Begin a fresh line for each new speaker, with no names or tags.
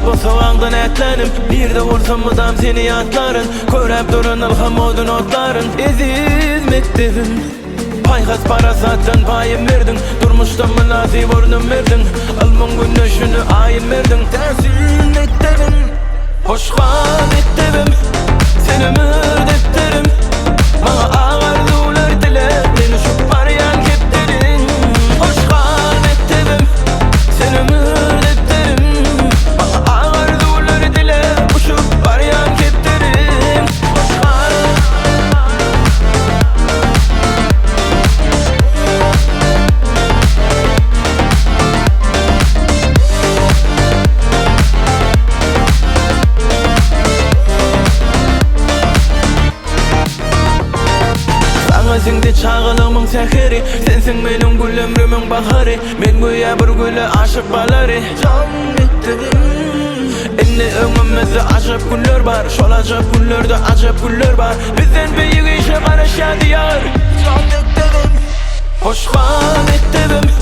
Bosagaňdan ätlänim Nirde bolsam mydam seni ýatlaryn Köräp duran ylham odun otlaryn Eziz mekdebim Paýhas parasatdan paýym berdiň Durmuşda mynasyp ornum berdiň Ylmyň güneşini aýym berdiň Täsin mekdebim Hoş gal mekdebim Sen ömür depderim Maňa ak arzuwlar dile Men uçup barýan kepderim Hoş gal mekdebim Sen ömür depderim Maňa ak arzuwlar dile Uçup barýan kepderim Hoş gal. Saňa siňdi çagalygymyň säheri Sensiň meniň gül ömrümiň bahary Men göýä bir güle aşyk balary Jan mekdebim Indi öňümizde ajap günler bar Şol ajap günlerde ajap güller bar Bizden beýik işe garaşýar diýar Jan mekdebim Hoş gal mekdebim.